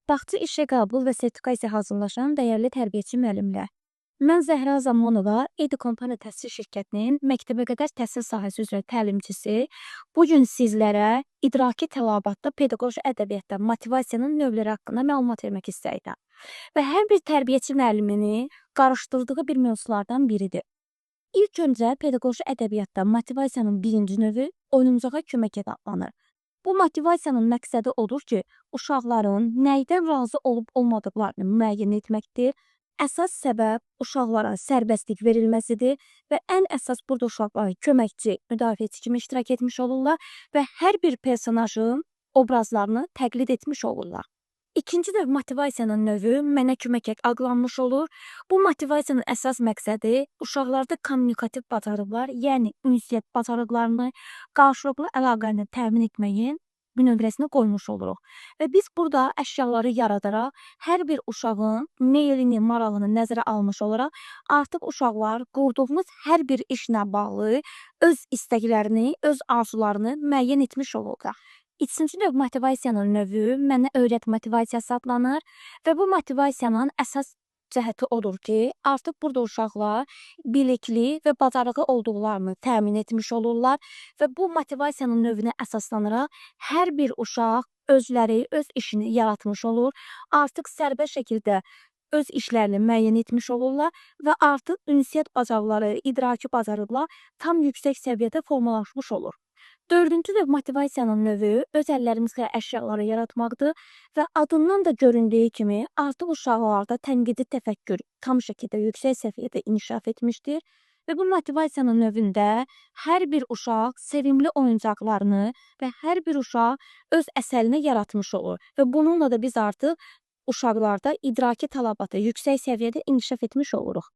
Bağça işə qəbul və sertifikasiya hazırlaşan dəyərli tərbiyəçi müəllimlər. Mən Zəhra Zamanova, Edu Kompaniya Təhsil Şirkətinin məktəbəqədər təhsil sahəsi üzrə təlimçisi. Bu gün sizlərə idraki tələbatda pedaqoji ədəbiyyatda motivasiyanın növləri haqqında məlumat vermək istəyirəm. Və hər bir tərbiyəçi müəllimini qarışdırdığı bir mövzulardan biridir. İlk öncə pedaqoji ədəbiyyatda motivasiyanın birinci növü oyuncağa kömək et adlanır. Bu motivasiyanın məqsədi odur ki, uşaqların nəydən razı olub olmadıqlarını müəyyən etməkdir. Əsas səbəb uşaqlara sərbəstlik verilməsidir və ən əsas burada uşaqlar köməkçi, müdafiəçi kimi iştirak etmiş olurlar və hər bir personajın obrazlarını təqlid etmiş olurlar. İkinci növ motivasiyanın növü mənə kömək et adlanmış olur. Bu motivasiyanın əsas məqsədi uşaqlarda kommunikativ bacarıqlar, yəni ünsiyyət bacarıqlarını, qarşılıqlı əlaqəni təmin etməyin bünövrəsini qoymuş oluruq. Və biz burada əşyaları yaradaraq hər bir uşağın meylini, marağını nəzərə almış olaraq artıq uşaqlar qurduğumuz hər bir işlə bağlı öz istəklərini, öz arzularını müəyyən etmiş olurlar. Üçüncü növ motivasiyanın növü mənə öyrət motivasiyası adlanır və bu motivasiyanın əsas cəhəti odur ki, artıq burada uşaqlar bilikli və bacarıqlı olduqlarını təmin etmiş olurlar və bu motivasiyanın növünə əsaslanaraq hər bir uşaq özləri öz işini yaratmış olur. Artıq sərbəst şəkildə öz işlərini müəyyən etmiş olurlar və artıq ünsiyyət bacarıqları, idraki bacarıqlar tam yüksək səviyyədə formalaşmış olur. Dördüncü növ motivasiyanın növü öz əllərimizlə əşyaları yaratmaqdır və adından da göründüyü kimi artıq uşaqlarda tənqidi təfəkkür tam şəkildə yüksək səviyyədə inkişaf etmişdir və bu motivasiyanın növündə hər bir uşaq sevimli oyuncaqlarını və hər bir uşaq öz əsərini yaratmış olur və bununla da biz artıq uşaqlarda idraki tələbatı yüksək səviyyədə inkişaf etmiş oluruq.